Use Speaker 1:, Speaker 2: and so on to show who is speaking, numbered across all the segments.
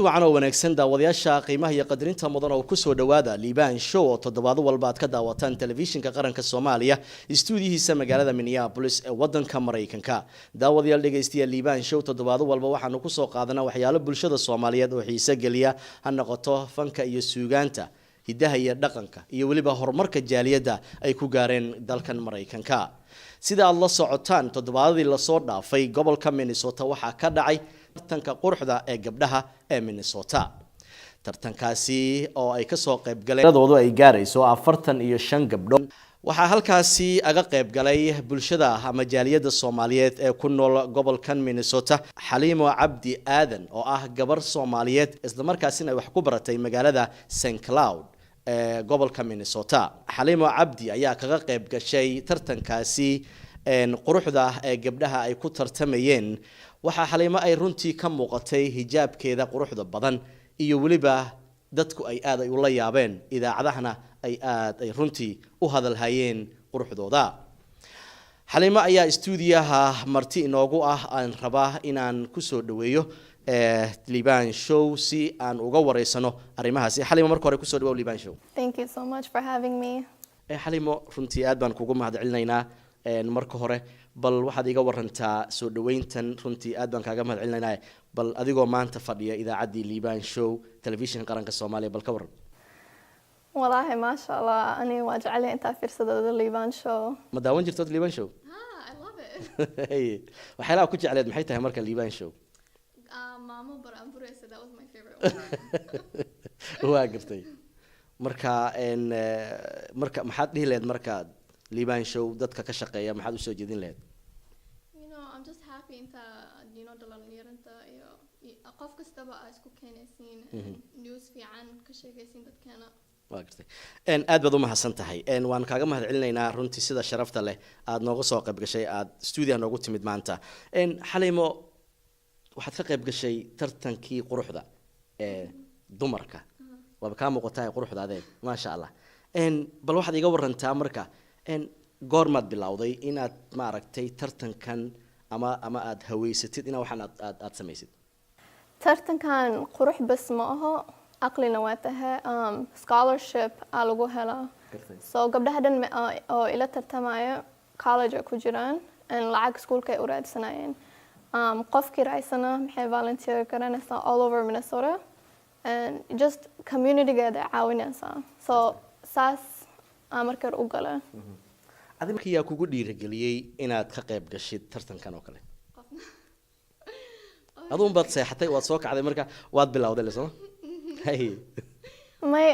Speaker 1: Wacan oo wanaagsan, daawadayaasha qiimaha iyo qadarinta mudan oo kusoo dhawaada Liibaan Show oo toddobaado walba aad ka daawataan Telefishinka Qaranka Soomaaliya, istuudiyihiisa magaalada Minneapolis ee wadanka Maraykanka. Daawadayaal, dhegaystayaal, Liibaan Show toddobaado walba waxaanu kusoo qaadanaa waxyaalo bulshada Soomaaliyeed oo xiise geliya, ha noqoto fanka iyo suugaanta, hiddaha iyo dhaqanka, iyo weliba horumarka jaaliyadda ay ku gaareen dalkan Maraykanka. Sida aada la socotaan, toddobaadadii lasoo dhaafay gobolka Minnesota waxaa ka dhacay tartanka quruxda ee gabdhaha ee Minnesota. Tartankaasi oo ay kasoo qayb galeen doodu ay gaarayso 45 gabdho. Waxaa halkaasi aga qayb galay bulshada ama jaaliyadda Soomaaliyeed ee ku nool gobolkan Minnesota, Xaliimo Cabdi Aadan oo ah gabar Soomaaliyeed, islamarkaasina ay wax ku baratay magaalada St Cloud ee gobolka Minnesota. Xaliimo Cabdi ayaa kaga qayb gashay tartankaasi quruxda ee gabdhaha ay ku tartamayeen. Waxaa Xaliimo ay runtii ka muuqatay hijaabkeeda quruxda badan iyo weliba dadku ay aad ay ula yaabeen, idaacadahana ay aad ay runtii u hadalhayeen quruxdooda. Xaliimo ayaa istuudiyaha marti inoogu ah. Aan rabaa inaan kusoo dhaweeyo Liibaan Show si aan uga wareysano arrimahaasi. Xaliimo, marka hore kusoo dhawow Liibaan Show.
Speaker 2: Thank you so much for having me.
Speaker 1: Xaliimo, runtii aad baan kugu mahad celinaynaa. Marka hore bal waxaad iga warantaa soo dhaweyntan, runtii aad baan kaaga mahad celinaynaa. Bal adigoo maanta fadhiya idaacaddii Liibaan Show, Telefishinka Qaranka Soomaaliya, bal ka waran.
Speaker 2: Wallaahi, maasha Allah, ani waa jeclay intaa fiirsadada Liibaan Show.
Speaker 1: Ma daawan jirtood Liibaan Show?
Speaker 2: Ah, I love it.
Speaker 1: Waxyaalaha ku jecleed maxay tahay marka Liibaan Show?
Speaker 2: Mamo Baramburese, that was my favorite one.
Speaker 1: Waa gartay. Marka marka maxaad dhihi lahayd marka Liibaan Show dadka ka shaqeeya, maxaad usoo jeedin lahayd?
Speaker 2: I'm just happy inta dhalinyaranta iyo qof kastaba aa isku keenaysiin, news fiican ka sheegaysiin dadkeena.
Speaker 1: Waa gartay. Aad baad umahadsan tahay. Waan kaaga mahad celinaynaa runtii sida sharafta leh aada nooga soo qayb gashay, aada stuudiyaha noogu timid maanta. Xaliimo, waxaad ka qayb gashay tartankii quruxda ee dumarka. Waaba kaa muuqataa quruxdaadee, maasha Allah. Bal waxaad iga warantaa marka, goormaad bilowday inaad maaragtay tartankan ama aada haweysatid inaa waxaan aad samaysid?
Speaker 2: Tartankan qurux bas ma aho, aqlina waa tahay. Scholarship aa lagu helaa. So gabdhaha dhan oo ila tartamaya college ay ku jiraan and lacag iskuulka ay u raadsanayeen. Qofkii raacsana maxay volunteer garanaysaa all over Minnesota and just communitygeeda ay caawinaysaa. So saas aa markar u gala.
Speaker 1: Adi markii yaa kugu dhiirageliyey inaad ka qayb gashid tartankan oo kale? Aduun baad seexatay, waad soo kacday, marka waad bilowday le, sooma hay?
Speaker 2: May,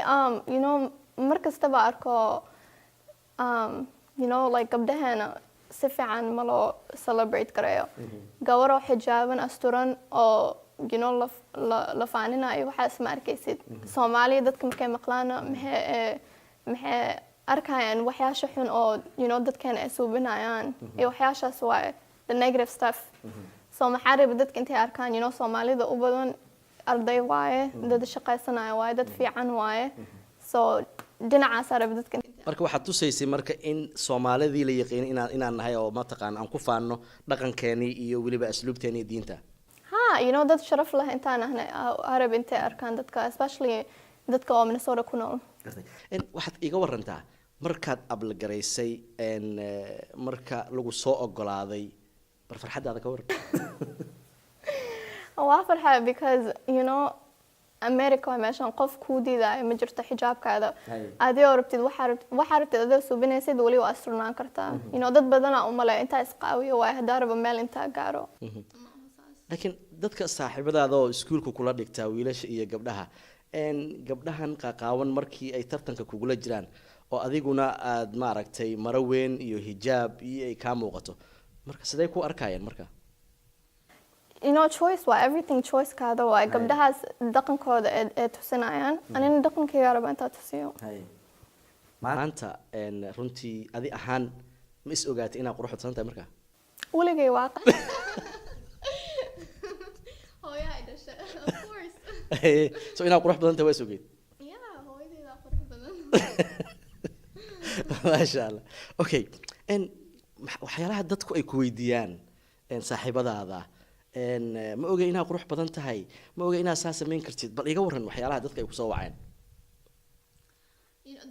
Speaker 2: mar kastaba arko like gabdhaheena si fiican ma loo celebrate gareeyo. Gabar oo xijaaban, asturan oo la faaninayo, waxaas ma arkaysid. Soomaaliya dadka markay maqlaana maxay arkayaan? Waxyaasha xun oo dadkeena ay suubinayaan iyo waxyaashaas waaye, the negative stuff. So maxaa raba dadka intay arkaan Soomaalida u badan arday waaye, dad shaqaysanaya waaye, dad fiican waaye. So dhinacaasaa raba dadka.
Speaker 1: Marka waxaad tusaysay marka in Soomaalidii la yaqiinay inaan nahay oo mataqaana aan ku faanno dhaqankeenii iyo weliba asluubteeni iyo diinta.
Speaker 2: Ha, dad sharaf leh intaan ahnay arab intay arkaan dadka, especially dadka oo Minnesota ku nool.
Speaker 1: Gartay. Waxaad iga warantaa markaad apply garaysay, marka lagu soo ogolaaday, bar farxaddaada ka waran.
Speaker 2: Waa farxa because America waa meeshan qof kuu diidaayo ma jirto xijaabkaada. Adigoo rabtid, waxaa rabtid adoo suubinaysid, weli waa asturnaan kartaa. Dad badanaa umaleeya intaa isqaawiyo waaye haddaa rabo meel intaa gaaro.
Speaker 1: Laakiin dadka saaxiibadaada oo iskuulka kula dhigtaa, wiilasha iyo gabdhaha, gabdhahan qaqaawan markii ay tartanka kugula jiraan oo adiguna aada maaragtay maro weyn iyo hijaab iyo ay kaa muuqato, marka sidee ku arkayaan marka?
Speaker 2: Choice waa everything, choicekaada waay. Gabdhahaas dhaqankooda ee tusinayaan, anina dhaqankayga raba intaa tusiyo.
Speaker 1: Maanta runtii adi ahaan ma is ogaatay inaad qurux badsan tahay marka?
Speaker 2: Weligay waa hooyahay dhashay, of course.
Speaker 1: So inaad qurux badan tahay waa is ogeyd?
Speaker 2: Yeah, hooyadaydaa qurux badan.
Speaker 1: Maasha Allah. Okay, waxyaalaha dadku ay ku weydiiyaan, saaxiibadaada Ma ogay inaad qurux badan tahay, ma ogay inaad saa samayn kartid? Bal iga waran waxyaalaha dadka ay kusoo waceen.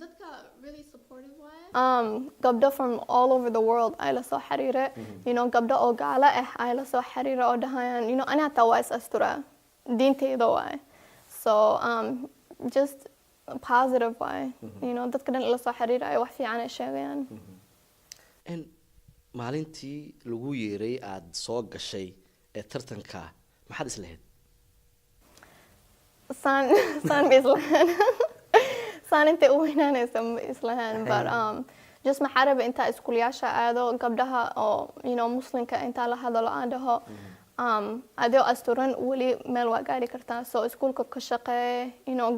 Speaker 2: Dadka really supportive waaye. Gabdho from all over the world ay la soo xiriire. Gabdho oo gaalo ah ay la soo xiriire oo dhahayaan, ani hataa waa is asturaa, diinteyda waaye. So just positive waaye. Dadka dhan ila soo xiriiraya wax fiican ay sheegayaan.
Speaker 1: Maalintii lagu yeeray aada soo gashay ee tartanka, maxaad is lahayd?
Speaker 2: Saan ma islahaan, saan intay u weynaanaysa ma islahaan, but just maxaa raba intaa iskuulyaasha aado, gabdhaha oo muslimka intaa la hadalo, aan dhaho, adoo asturan weli meel waa gaari kartaa. So iskuulka ka shaqee,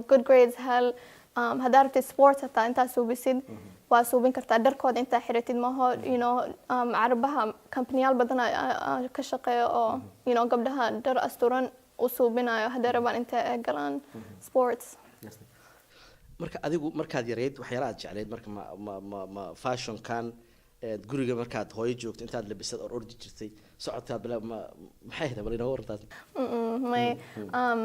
Speaker 2: good grades hel. Haddaa rabtid sports hataa intaa suubisid waa suubin kartaa, dharkooda intaa xiratid maho. Carabaha companiyaal badan ka shaqeeya oo gabdhaha dhar asturan u suubinayo hadday rabaan intay ay galaan sports.
Speaker 1: Marka adigu markaad yareyd, waxyaala aad jecleyd marka ma fashionkan guriga markaad hooyo joogto intaad labisad or ordi jirtay, socodkaad bila ma maxay ahayd? Bal inooga warrantaas.
Speaker 2: May,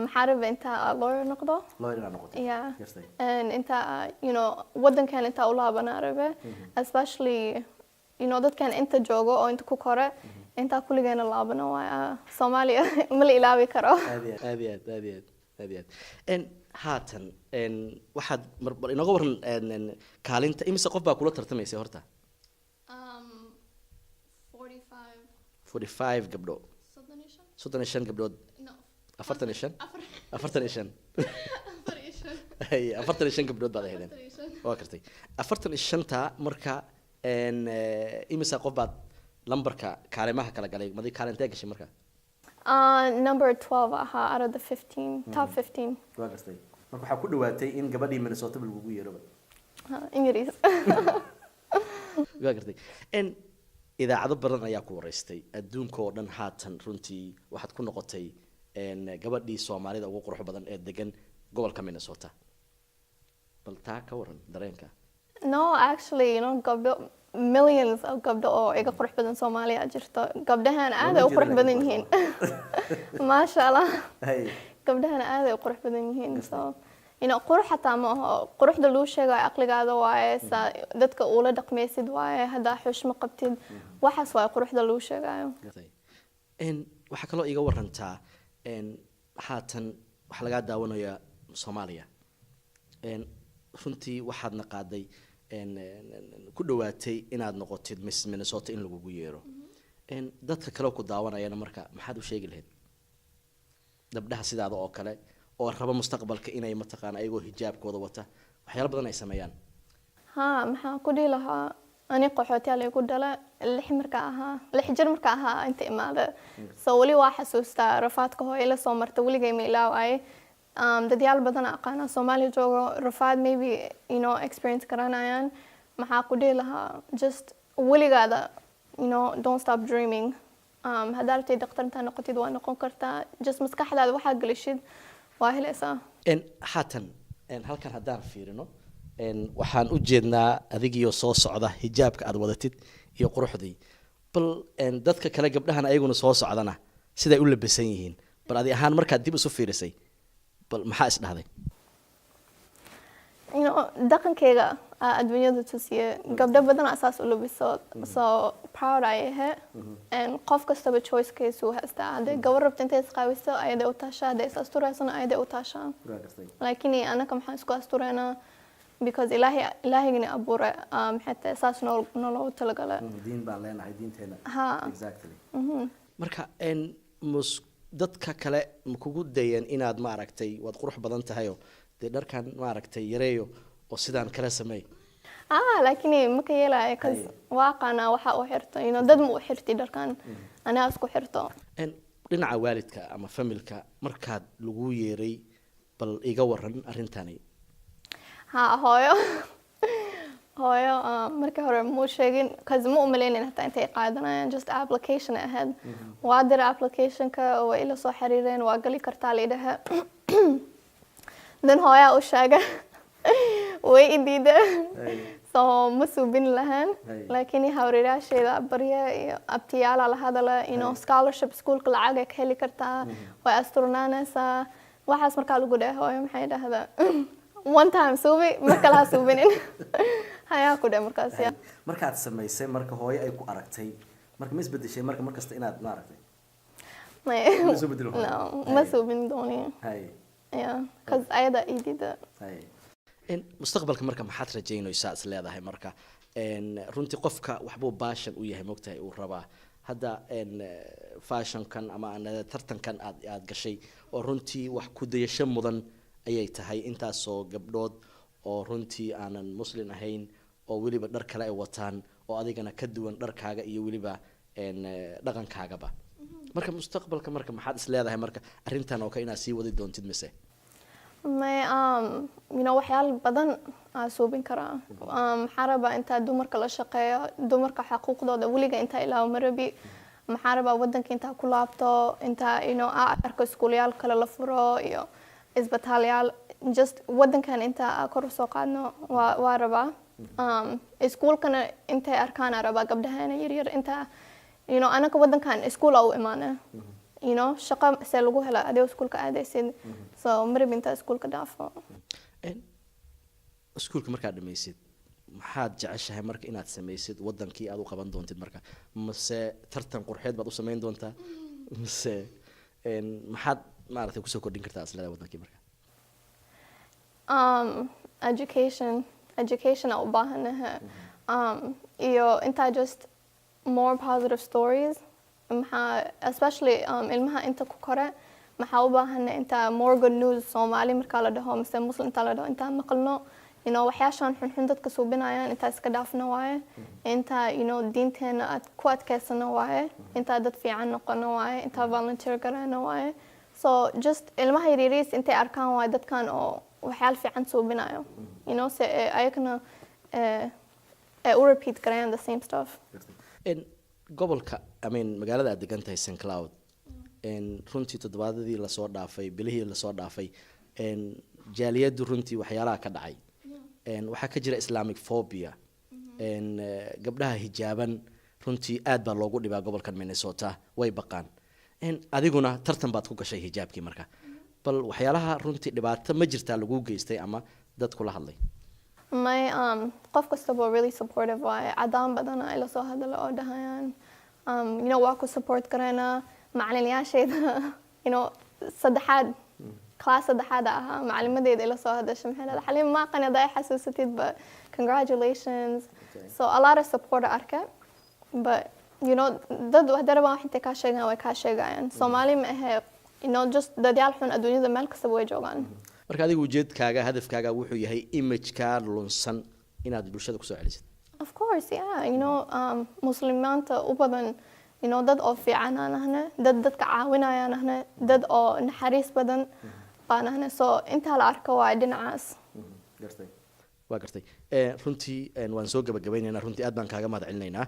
Speaker 2: maxaa raba intaa lawyer noqdo.
Speaker 1: Lawyer inaad noqoto.
Speaker 2: Yeah.
Speaker 1: Gartay.
Speaker 2: And intaa wadankan intaa u laabanaa rabe, especially dadkan inta joogo oo inta ku kore, intaa kulligeena laabano waaya. Soomaaliya ma la ilaawi karo.
Speaker 1: Aad iyo aad, aad iyo aad, aad iyo aad, aad iyo aad. Haatan waxaad bal inooga warran en, en, kaalinta, imise qof baa kula tartamaysay horta?
Speaker 2: 45.
Speaker 1: 45 gabdho?
Speaker 2: 35.
Speaker 1: 35 gabdhood?
Speaker 2: No.
Speaker 1: 45?
Speaker 2: Afar.
Speaker 1: 45.
Speaker 2: 45.
Speaker 1: Hay, 45 gabdhood baad ahaydeen.
Speaker 2: 45.
Speaker 1: Waa kartay. 45-ta marka imise qof baad lambarka kaalimaha kala galay? Madi kaalintee gashay marka?
Speaker 2: Number 12 ahaa out of the 15, top 15.
Speaker 1: Waa gartay. Marka waxaa ku dhawaatay in gabadhii Minnesota lagugu yeeroba.
Speaker 2: Ingiriis.
Speaker 1: Waa gartay. Idaacado badan ayaa ku wareystay adduunka oo dhan. Haatan runtii waxaad ku noqotay gabadhii Soomaalida ugu qurux badan ee degan gobolka Minnesota. Bal taa ka waran dareenka.
Speaker 2: No, actually, gabdho, millions of gabdho oo iga qurux badan Soomaaliya jirto. Gabdhahan aad ay u qurux badan yihiin, maasha Allah. Gabdhahan aad ay u qurux badan yihiin. So qurux xataa ma aho quruxda lagu sheegayo, aqligaada waaye, sa dadka uula dhaqmaysid waaye, haddaa xushmo qabtid, waxaas waaye quruxda lagu sheegayo.
Speaker 1: Gartay. Waxaa kaloo iiga warantaa, haatan waxaa lagaa daawanayaa Soomaaliya. Runtii waxaadna qaaday en, en, en, ku dhawaatay inaad noqotid Miss Minnesota in lagugu yeero. Dadka kale ku daawanayana marka maxaad u sheegi lahayd, gabdhaha sidaada oo kale oo raba mustaqbalka inay mataqaana ayagoo hijaabkooda wata waxyaalo badan ay sameeyaan?
Speaker 2: Ha, maxaan ku dhihi lahaa? Ani qaxootiyaa laygu dhala. 6 marka ahaa, 6 jir marka ahaa inta imaada. So weli waa xasuustaa rafaadka hooyo la soo marta, weligay ma ilaawaaye. Dadyaal badan aqaana Soomaaliya joogo, rafaad maybe experience garanayaan. Maxaa ku dhihi lahaa? Just weligaada don't stop dreaming. Haddaa rabtid dhakhtar intaa noqotid, waa noqon kartaa. Just maskaxdaada waxaa gelishid waa helaysaa.
Speaker 1: Haatan halkan haddaan fiirino, waxaan u jeednaa adigiyo soo socda, hijaabka aad wadatid iyo quruxdii. Bal dadka kale, gabdhahan ayaguna soo socdana, siday u labisan yihiin, bal adi ahaan markaad dib isu fiirisay, bal maxaa is dhahday?
Speaker 2: Dhaqankayga aa adduunyada tusiye. Gabdho badan asaas u labiso, so proud ay ahe. And qof kastaba choicekiisu haystaa. Hadday gabar rabto intay isqaawiso, ayaday u taashaa. Hadday is asturaysana, ayaday u taashaa. Laakiin anaka maxaan isku asturaynaa? Because Ilaahay, Ilaahigani abuuray, maxay tahay, saas noo nologu talagalay.
Speaker 1: Diin baan leenahay, diinteena.
Speaker 2: Ha.
Speaker 1: Exactly. Marka mus dadka kale ma kugu dayeen inaad, maaragtay, waad qurux badan tahayoo dee dharkan, maaragtay, yareeyo oo sidaan kala sameey?
Speaker 2: Ah, laakiin ma ka yeelaayo, 'cause waa aqaanaa waxa u xirto. Dad ma u xirti dharkan, anaa isku xirto.
Speaker 1: Dhinaca waalidka ama familka markaad lagu yeeray, bal iga waran arrintani.
Speaker 2: Ha, hooyo markii hore muu sheegin, 'cause ma umaleynin hataa intay qaadanayaan. Just application ahayd, waa dira applicationka, way ila soo xiriireen, waa gali kartaa laidhahe. Then hooyaa u sheega, way i diideen. So ma suubin lahayn.
Speaker 1: Hay.
Speaker 2: Laakiin hawreerayaasheeda barya iyo abtiyaala la hadala, scholarship, schoolka lacag ay ka heli kartaa, way asturnaanaysaa. Waxaas markaa lagu dhahay, hooyo maxay dhahdaa, "One time suubi, mar kale ha suubinin." Hayaa ku dheh markaas ya.
Speaker 1: Markaad samaysay, marka hooyo ay ku aragtay, marka ma isbedeshay marka markasta inaad maaragtay?
Speaker 2: May.
Speaker 1: Ma soo bedelin hooyo?
Speaker 2: No, ma
Speaker 1: Hay.
Speaker 2: suubin dooni. Yeah, 'cause ayada ii diida.
Speaker 1: Hay. Mustaqbalka marka maxaad rajaynaysaa is leedahay marka? Runtii qofka waxbuu passion u yahay, mogtahay, uu rabaa hadda fashionkan ama tartankan aad gashay oo runtii wax ku dayasho mudan ayay tahay, intaasoo gabdhood oo runtii aanan Muslim ahayn oo weliba dhar kale ay wataan oo adigana ka duwan dharkaaga iyo weliba dhaqankaagaba. Marka mustaqbalka marka maxaad is leedahay marka arrintan oo kale inaad sii wadi doontid mise?
Speaker 2: May, waxyaalo badan aa suubin karaa. Maxaa rabaa intaa dumarka la shaqeeyo, dumarka xaquuqdooda weliga intaa ilaawo ma rabi. Maxaa rabaa wadanka intaa ku laabto, intaa aa arko iskuulyaal kale la furo iyo isbitaalyaal, just wadankan intaa aa kor usoo qaadno waa rabaa. Iskuulkana intay arkaan aa rabaa gabdhahana yaryar intaa anaka wadankan iskuul aa u imaana, shaqo see lagu helaa adigoo iskuulka aadaysid? So ma rabi intaa iskuulka dhaafo.
Speaker 1: Iskuulka markaad dhamaysid, maxaad jeceshahay marka inaad samaysid wadankii aad u qaban doontid marka? Mase tartan qurxeed baad u samayn doontaa, mise maxaad maaragtay kusoo kordhin kartaa isleedahay wadankii marka?
Speaker 2: Education aa u baahanahay, iyo intaa just more positive stories. Maxaa especially ilmaha inta ku kore maxaa u baahanay intaa more good news. Soomaali markaa la dhaho mise Muslim intaa la dhaho, intaa maqalno waxyaashaan xunxun dadka suubinayaan, intaa iska dhaafno waaye, intaa diinteena aad ku adkeysano waaye, intaa dad fiican noqono waaye, intaa volunteer gareyno waaye. So just ilmaha yaryariis intay arkaan waaye dadkan oo waxyaal fiican suubinayo, se ayagana ay u repeat garayaan the same stuff.
Speaker 1: Gobolka, I mean, magaalada aad degan tahay, St Cloud, runtii toddobaadadii lasoo dhaafay, bilihii lasoo dhaafay, jaaliyaddu runtii waxyaalaha ka dhacay, waxaa ka jira Islamic phobia. Gabdhaha hijaaban runtii aad baa loogu dhibaa gobolkan Minnesota, way baqaan. Adiguna tartan baad ku gashay hijaabkii. Marka bal waxyaalaha runtii dhibaato ma jirtaa lagu geystay ama dad kula hadlay?
Speaker 2: May, qof kastaba really supportive waaye. Cadaan badan ay la soo hadalo oo dhahayaan, waa ku support garaynaa. Macalinayaashayda, saddexaad, class saddexaad ahaa, macalimadeeda ila soo hadasha, maxay dhahday, "Xaliim, ma aqaan haddaa i xasuusatid, but congratulations." So a lot of support arka, but dad hadday rabaan wax intay kaa sheegaan way kaa sheegayaan. Soomaali ma ahe, just dadyaal xun adduunyada meel kastaba way joogaan.
Speaker 1: Marka adiga ujeedkaaga, hadafkaaga wuxuu yahay imageka lunsan inaad bulshada kusoo celisid?
Speaker 2: Of course, yeah. Muslimiinta u badan, dad oo fiican aan ahna, dad dadka caawinayaan ahna, dad oo naxariis badan baan ahna. So intaa la arko waa dhinacaas.
Speaker 1: Gartay, waa gartay. Runtii waan soo gabagabaynaynaa. Runtii aad baan kaaga mahad celinaynaa.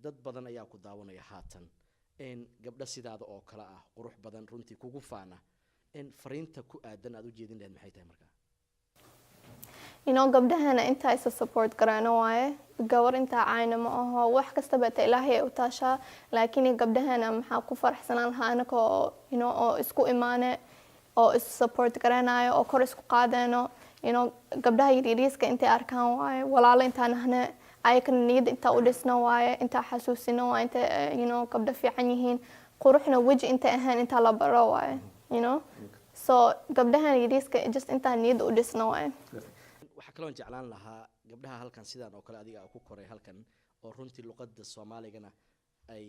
Speaker 1: Dad badan ayaa ku daawanaya haatan, gabdho sidaada oo kale ah, qurux badan, runtii kugu faana. Fariinta ku aadan aad u jeedin lahayd maxay tahay markaa?
Speaker 2: Gabdhahana intaa isa support garayno waaye. Gabar intaa caayna ma aho, wax kastaba ta Ilaahay ay u taashaa, laakiin gabdhahana maxaa ku faraxsanaan lahaa anaka oo oo isku imaane oo is support garanayo oo kor isku qaadayno. Gabdhaha yaryariiska intay arkaan waaye walaalo intaan ahna, ayakana niyadda intaa u dhisno waaye, intaa xasuusino waaye, inta gabdho fiican yihiin, quruxna weji intay ahayn intaa la baro waaye. So gabdhahan yariiska just intaa niyadda u dhisno waaye.
Speaker 1: Waxaa kaloon jeclaan lahaa gabdhaha halkan sidaan oo kale adiga ku koray halkan oo runtii luqadda Soomaaligana ay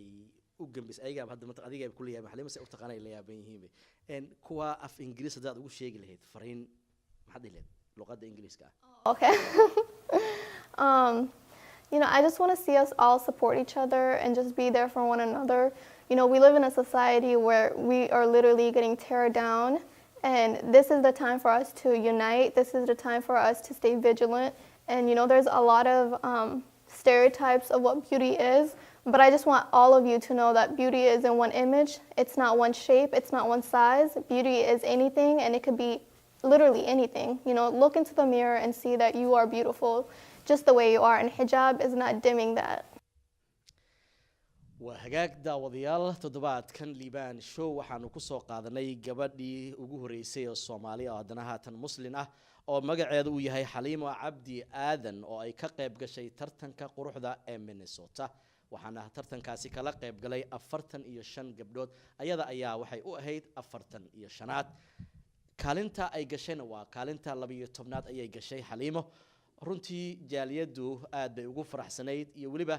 Speaker 1: u gambis ayagaaba hadda mata adiga kula yaabeen, xalima se u taqaana ay la yaaban yihiinbe, kuwa af Ingiriis haddaad ugu sheegi lahayd fariin, maxaad dhihi lahayd luqadda Ingiriiska ah?
Speaker 2: Okay. I just want to see us all support each other and just be there for one another. We live in a society where we are literally getting teared down, and this is the time for us to unite. This is the time for us to stay vigilant. And there's a lot of stereotypes of what beauty is, but I just want all of you to know that beauty isn't one image. It's not one shape. It's not one size. Beauty is anything, and it could be literally anything. Look into the mirror and see that you are beautiful. just the way you are, and hijab is not dimming that.
Speaker 1: Waa hagaag, daawadayaal. Toddobaadkan Liibaan Show waxaanu kusoo qaadanay gabadhii ugu horeysay oo Soomaaliya oo haddana haatan Muslin ah oo magaceedu uu yahay Xaliimo Cabdi Aadan, oo ay ka qayb gashay tartanka quruxda ee Minnesota. Waxaana tartankaasi kala qayb galay 45 gabdhood. Ayada ayaa waxay u ahayd 45aad. Kaalinta ay gashayna waa kaalinta 12aad ayay gashay Xaliimo. Runtii jaaliyaddu aad bay ugu faraxsanayd, iyo weliba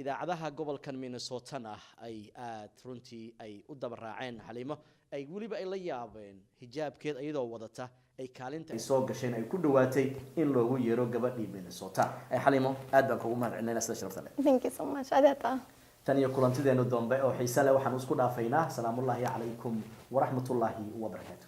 Speaker 1: idaacadaha gobolkan Minnesotana ay aad runtii ay u daba raaceen Xaliimo, ay weliba ay la yaabeen hijaabkeed iyadoo wadata ay kaalinta ay soo gasheen ay ku dhawaatay in loogu yeero gabadhii Minnesota. Xaliimo, aad baan kugu mahad celinayna sida sharafta leh.
Speaker 2: Thank you so much, adeeta.
Speaker 1: Tan iyo kulantideenu dambe oo xiise leh, waxaan isku dhaafaynaa salaamullaahi calaykum waraxmatullaahi wabarakaatu.